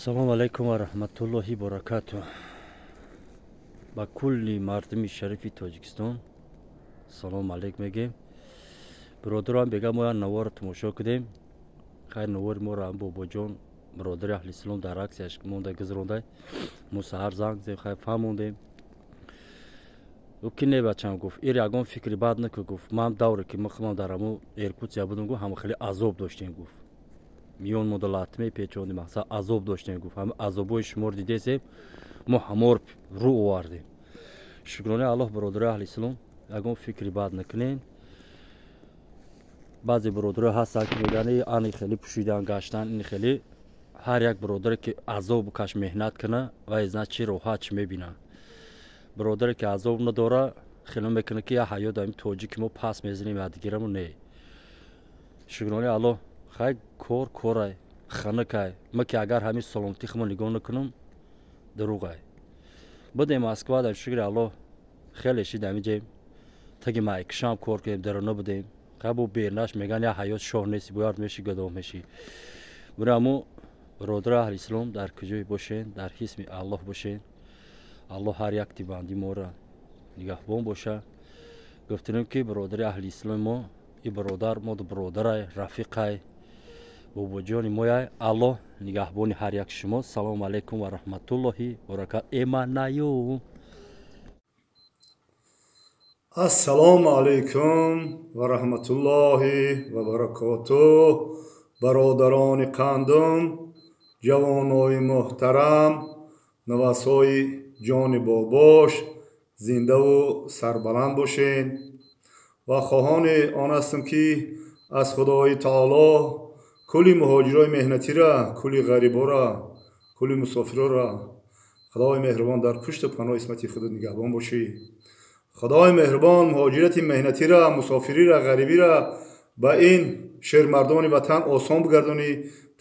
Салому алайкум ва раҳматуллоҳи баракату. Ба кулли мардуми шарифи Тоҷикистон салом алейк мегем. Бародарам бега мо як наворро тамошо кардем. Хайр, навори моро ҳам Бобоҷон, бародари аҳли ислом, дар аксияш монда гузаронда. Мо саҳар занг зем, хайр, фаҳмондем. Ӯ ки не, бачам, гуфт, ир ягон фикри бад накун, гуфт, ман давре ки мо дар ҳамун Иркутсия будам, гуфт, ҳама хеле азоб доштем, гуфт, миён мода латме печондем, мақсад азоб доштем, гуфт, ҳама азобҳои шуморо дидесем, мо ҳамор рӯ овардем. Шукронаи Аллоҳ. Бародарои аҳли ислом, ягон фикри бад накунем. Баъзе бародаро ҳастанд, ки мегӯянд, ани хеле пӯшидан гаштан, ини хеле. Ҳар як бародаре ки азоб каш, меҳнат куна, вай зна чӣ роҳат чӣ мебинад. Бародаре ки азоб надора, хело мекунад, ки я ҳаёт ами тоҷики мо пас мезанем ядгирамо. Не, шукронаи Аллоҳ. Хай, кор корай, ханакай. Ма ки агар ҳамин саломатӣ хумо нигоҳ накунам, дурӯғай. Будем Москва, дар шукри Аллоҳ, хеле шид. Ҳамиҷем таги майкшам кор кардем, дарона будем. Хай, бо бернаш меган, я ҳаёт шоҳ нести, бояд меши, гадо меши. Бураму, бародари аҳли ислом, дар куҷое бошен, дар ҳисми Аллоҳ бошен. Аллоҳ ҳар як тибанди моро нигаҳбон боша. Гуфтанем, ки бародари аҳли исломи мо, и бародар мо бародарай, рафиқай, бобоҷони мояй. Аллоҳ нигаҳбони ҳар як шумо. Салому алайкум ва раҳматуллоҳи баракат. Эманаю. Ассалому алайкум ва раҳматуллоҳи ва баракотуҳ. Бародарони қандум, ҷавонои муҳтарам, навасҳои ҷони бобош, зиндаву сарбаланд бошед ва хоҳони он ҳастам, ки аз Худои таоло кулли муҳоҷирои меҳнатира, кулли ғарибора, кулли мусофирора Худои меҳрубон дар пушту паноҳи исмати худ нигаҳбон бошӣ. Худои меҳрубон муҳоҷирати меҳнатира, мусофирира, ғарибира ба ин шермардони ватан осон бигардонӣ,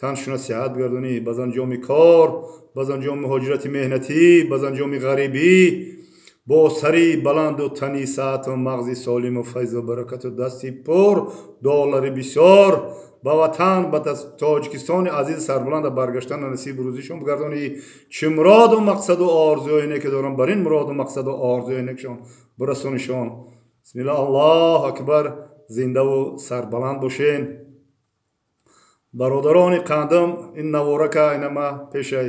таншуна сиҳат бигардонӣ, ба занҷоми кор, ба занҷоми муҳоҷирати меҳнатӣ, ба занҷоми ғарибӣ бо сари баланду тани саату мағзи солиму файзу баракату дасти пур доллари бисёр ба ватан, ба Тоҷикистони азизи сарбаланда баргаштан насибу рӯзишон бигардонӣ. Чӣ муроду мақсаду орзуҳое неке дорам, бар ин муроду мақсаду орзуҳое некшон бирасонишон. Бисмилла, Аллоҳу акбар. Зиндаву сарбаланд бошен. Бародарони қандам, ин наворака ина ма пешай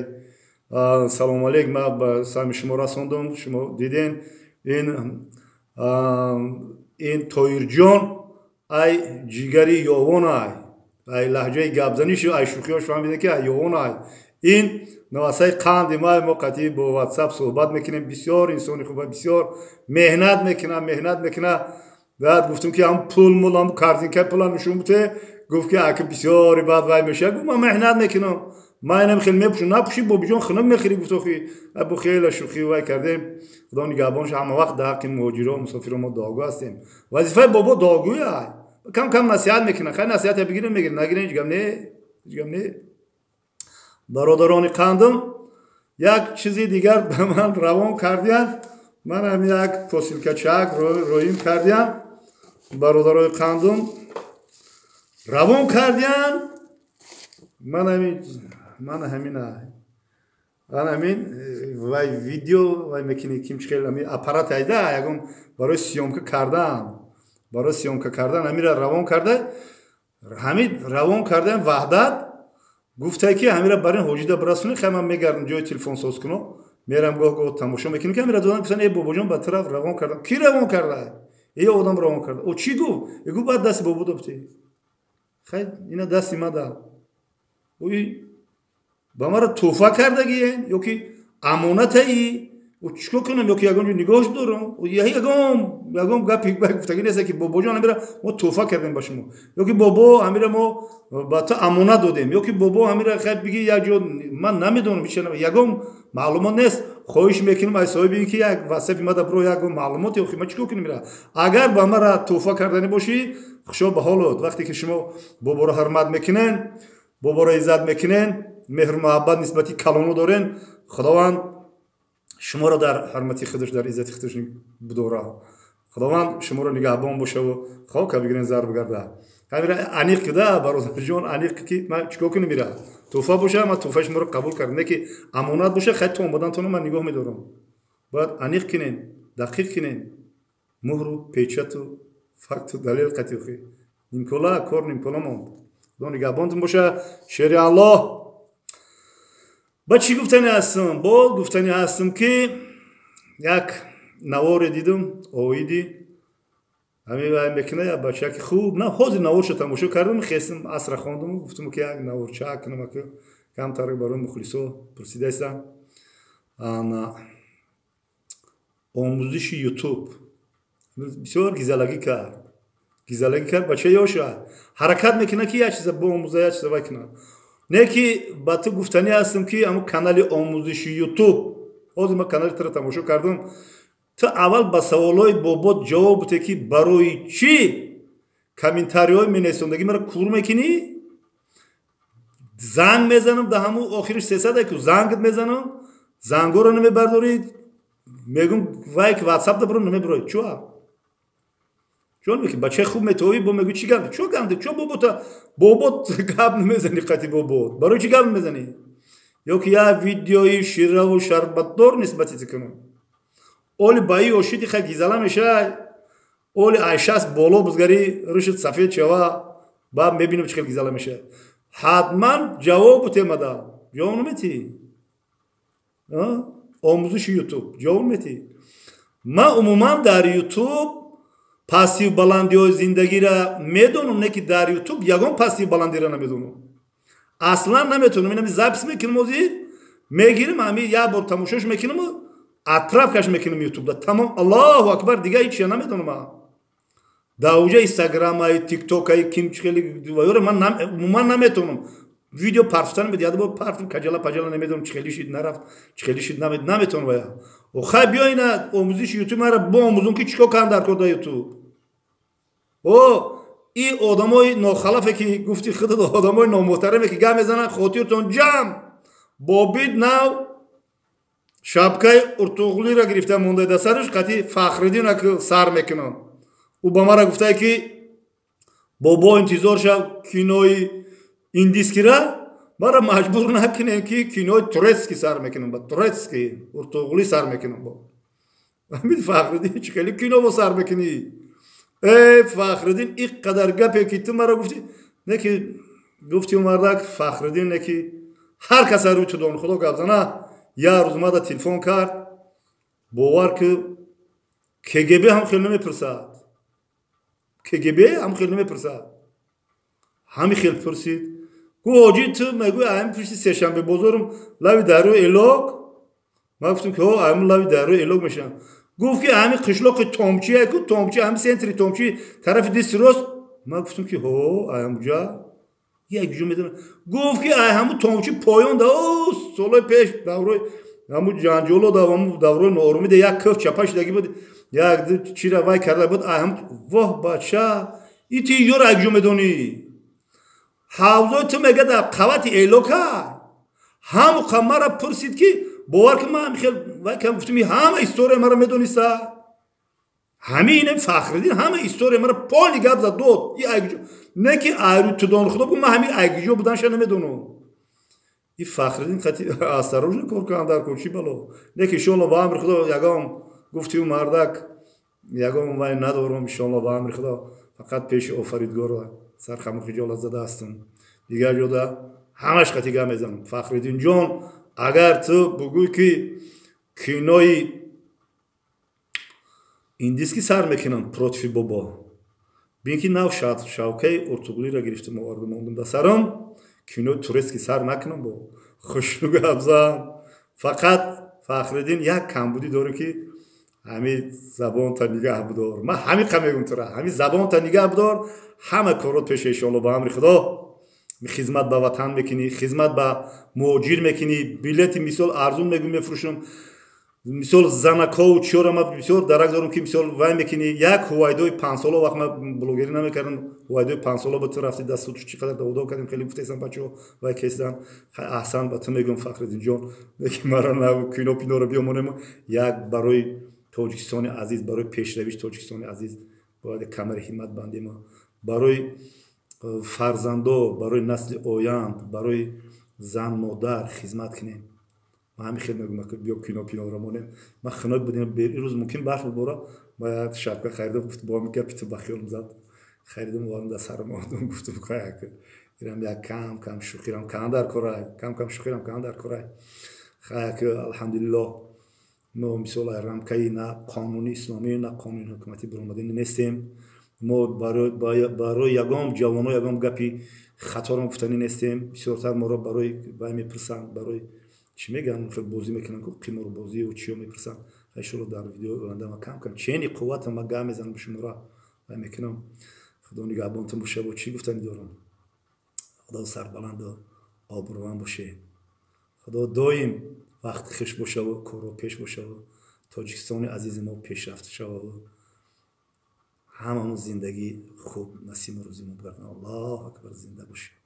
салому алейк ма ба сами шумо расондум, шумо диден. Ин Тоирҷон ай ҷигари ёвон, ай лаҳҷаи гапзанишу, ай шӯхиҳош фаҳмидем, ки ай ёвон. Ай ин навасаи қанди ма, мо қатъи бо Ватсап суҳбат мекунем. Бисёр инсони хуба, бисёр меҳнат мекуна, меҳнат мекуна. Баъд гуфтум, ки ҳам пул мул, ҳам корзинкаи пулам нишон буте. Гуфт, ки аки бисёри баъд вай мешавад. Гуфт, ман меҳнат мекунам, ман инам хеле мепӯшам. Напӯши, бобиҷон, хунук мехӯри, гуфт. Охи бо хеле шӯхӣ вай кардем. Худо нигаҳбон. Ҳама вақт дар ҳаққи муҳоҷиро, мусофиро мо дуогӯ ҳастем. Вазифаи бобо дуогӯя. Кам кам насиҳат мекунад. Хай, насиҳате бигирем, мегирем, нагирем, ҳеҷ гап не, ҳеҷ гап не. Бародарони қандум, як чизи дигар ба ман равон кардиянд. Ман ҳам як посилкачак роим кардиям. Бародарои қандум равон кардиянд. Ман ҳамин, ман ҳамин, ман ҳамин вай видео вай мекунӣ, ким хел ҳамин аппарат айда, ягон барои съёмка кардан, барои съёмка кардан ҳамира равон карда, ҳамин равон кардаам. Ваҳдат гуфта, ки ҳамира бар ин ҳоҷида бирасонӣ. Хай, ман мегардам ҷои телефонсоз куно, мерам, гоҳ гоҳ тамошо мекунем, ки ҳамира додан. Гуфтан, э, бобоҷон, ба тараф равон кардам. Ки равон карда? Е одам равон карда. О, чӣ гуфт? Е, гуфт, баъд дасти бобо добти. Хай, ина дасти ма да. Ой, ба мара тӯҳфа кардагиен ё ки амонатаи, чикор кунам, ё ки ягон ҷо нигоҳш дорам? Ягон гапи гуфтагӣ нест, ки бобоҷон, ҳамира мо тӯҳфа кардем ба шумо, ё ки бобо, ҳамира мо ба ту амонат додем, ё ки бобо, ҳамира хай биги як ҷо. Ман намедонам, ягон маълумот нест. Хоҳиш мекунам аз соҳиби ин, ки як васафи мада биро, ягон маълумот. Ё ма чикор кунем ира? Агар ба мара тӯҳфа карданӣ бошӣ, хушо ба ҳолот. Вақте ки шумо боборо ҳурмат мекунен, боборо иззат мекунен, меҳру муҳаббат нисбати калоно дорен, Худованд шуморо дар ҳурмати худаш, дар иззати худаш бидора. Худованд шуморо нигаҳбон бошаву хока бигирен, зар бигарда. Ҳамира аниқ кида, бародарҷон, аниқ ки ман чикор кунам ира? Тӯҳфа боша, ман тӯҳфаи шуморо қабул кардам. Не ки амонат боша, хай то омадантона ман нигоҳ медорам. Бояд аниқ кинем, дақиқ кинем. Муҳру, печату, факту, далел қатиқи. Нимкола, кор нимкола монд. Худо нигаҳбонтон боша, шери Аллоҳ. Ба чӣ гуфтани ҳастам? Боз гуфтани ҳастам ки як наворе дидам оиди ҳамин вай мекуна як бача ки хуб на ҳозир наворшо тамошо кардам, хестам асра хондам, гуфтам ки як наворча кунам, ки камтар барои мухлисо пурсидаистам. Ана омӯзиши Ютуб бисёр гизалагӣ кард. Гизалагӣ кард, бача ёша ҳаракат мекунад ки як чиза биомӯза, як чиза вай кунад. Не ки ба ту гуфтанӣ ҳастам ки ҳамун канали омӯзиши Ютуб, ҳозир ман канали туро тамошо кардам, ту аввал ба саволҳои бобот ҷавоб буте ки барои чӣ комментариҳои менависондагӣ маро кур мекунӣ? Занг мезанам да ҳамун охириш сесаде ку зангат мезанам, зангҳоро намебардорӣ, мегӯм вай ки ватсап да биро намебироӣ. Чӯа? Чон меки бачаи хуб метавӣ, бо мегӯ чӣ гап? Чо гап? Чо бобота бобот гап намезанӣ қати бобот? Барои чӣ гап намезанӣ? Ё ки як видеои шираву шарбатдор нисбати ту кунам. Оли ба и ошиди хай гизала мешай, оли айшаст боло бузгари рушд сафед шава, баъд мебинам чӣ хел гизала мешай. Ҳатман ҷавоб бутемада. Ҷавоб наметӣ? Омӯзиши Ютуб ҷавоб наметӣ. Ман умуман дар Ютуб пастию баландиҳои зиндагиро медонам, не ки дар Ютуб ягон пастию баландиро намедонам. Аслан наметонам. Инами запись мекунам, ҳозир мегирим, ҳами як бор тамошош мекунам, отправкаш мекунам Ютубда. Тамом, Аллоҳу акбар, дигар ҳеч чия намедонам. Дар уҷа Инстаграмай, Тиктокай, ким чӣ хели вайёро ман умуман наметонам. Видео партфтан мед, як бор партфтам, каҷала паҷала намедонам чӣ хели шид, нарафт, чӣ хели шид, наметонам вая. Хай биё ина омӯзиши Ютуб маро боомӯзон ки чӣ кор кардам дар кор дар Ютуб. О, и одамои нохалафе ки гуфти худат, одамои номуҳтараме ки гап мезананд, хотиртон ҷамъ. Бобид нав шапкаи Уртуғлиро гирифта монда дар сараш, қати Фахриддина ки сар мекунад. Ӯ ба мара гуфтае ки бобо интизор шав кинои индискира, мара маҷбур накунем ки кинои турецкий сар мекунам, ба турецкий Уртуғли сар мекунам. Бо ҳамин Фахриддин чӣ хеле кино бо сар мекунӣ? Э Фахриддин, ин қадар гапе ки ту маро гуфтӣ, не ки гуфти мардак Фахриддин, не ки ҳар кас рӯи ту дон худо гап зана, як рӯз мада телефон кард, бовар ки КГБ ҳам хеле намепурсад. КГБ ҳам хеле намепурсад. Ҳами хел пурсид. Гуфт ҳоҷӣ ту мегӯй ҳами пушти сешанбе бозорум лави дарёи Элок. Ман гуфтам ки ҳо ҳами лави дарёи Элок мешавам. Гуфт ки ҳами қишлоқи Томчи ку Томчи, ҳами центри Томчи тарафи дасти рост. Ман гуфтам ки ҳо ҳамуҷа як ҷо медонам. Гуфт ки ай ҳаму Томчи поён да о солҳои пеш даврои ҳаму ҷанҷоло да ҳаму даврои ноорумӣ да як кӯф чапа шудагӣ буд, як чира вай карда буд. Ай ҳам воҳ бача, ити ёро як ҷо медонӣ. Ҳавзои ту мега дар қавати Элока. Ҳаму мара пурсид ки бовар ки ман хел вай кам гуфтам, ҳама история маро медониста. Ҳамин инам Фахриддин ҳама история маро поли гап зад дод. И айгҷо не ки айру тудон худо бу ман ҳамин айгҷо буданша намедонам. И Фахриддин қати осторожно кор кунам дар кор чӣ бало. Не ки иншоалло ба амри худо ягон гуфти ӯ мардак ягон вай надорам, иншоалло ба амри худо фақат пеши офаридгорро сархаму хиҷолат зада ҳастам. Дигар ҷода ҳамаш қати гап мезанам. Фахриддин ҷон, агар ту бугӯй ки кинои индиски сар мекунам против бобо, бин ки нав шавкаи Уртуғлиро гирифтам овардам мондам дар сарам, кинои турецкий сар накунам бо хушрӯ гап зан. Фақат Фахриддин як камбудӣ дорӣ ки ҳамин забонта нигаҳ бидор. Ман ҳамин қа мегӯм тура, ҳамин забонта нигаҳ бидор, ҳама корот пеша иншоалло ба амри худо. Хизмат ба ватан мекунӣ, хизмат ба муҳоҷир мекунӣ, билети мисол арзун мегӯм мефурӯшам, мисол занакову чиёра ман бисёр дарак дорам ки мисол вай мекунӣ. Як ҳувайдои панҷсола вақт ман блогерӣ намекардам, ҳувайдои панҷсола ба ту рафти дасту чӣ қадар даводав кардем, хеле гуфтаистам бачаҳо вай кесидан. Хай аҳсан ба ту мегӯм Фахриддинҷон, лекин мара на кино пиноро биёмонем. Як барои Тоҷикистони азиз, барои пешравиш Тоҷикистони азиз бояд камари ҳиммат бандем, барои Фарзандо, барои насли оянд, барои зан, модар хизмат кунем. Ман ҳамин хел мегӯям, биё кино пиноро монем. Ман хиной будем, ирӯз мумкин барф бибора. Ма як шапка харидам, гуфт, бо ҳамин гапи ту ба хиёлам зад, харидам, овардам, дар сарам овардам, гуфтам, ирам як кам кам шӯхирам кан дар корай, кам кам шӯхирам кан дар корай. Хаяк, алҳамдулиллоҳ, мо мисол рамкаи на қонуни исломӣ, на қонуни ҳукуматӣ биромадани нестем. Мо барои ягон ҷавоно ягон гапи хаторо гуфтанӣ нестем. Бисёртар моро барои вай мепурсанд, барои чӣ мегӯянд, бозӣ мекунанд, қиморбозию чиё мепурсанд. Иншоалло, дар видеои оянда ма кам кам чени қуввата ма гап мезанам, шуморо вай мекунам. Худо нигаҳбонтон боша. Бо чӣ гуфтанӣ дорам? Худо сарбаланду обрӯванд боше, Худо доим вақт хеш бошаву корро пеш бошаву Тоҷикистони азизи мо пешрафт шававу ҳамамон зиндагӣ хуб насибу рӯзимон бигардон. Аллоҳу акбар, зинда бошед.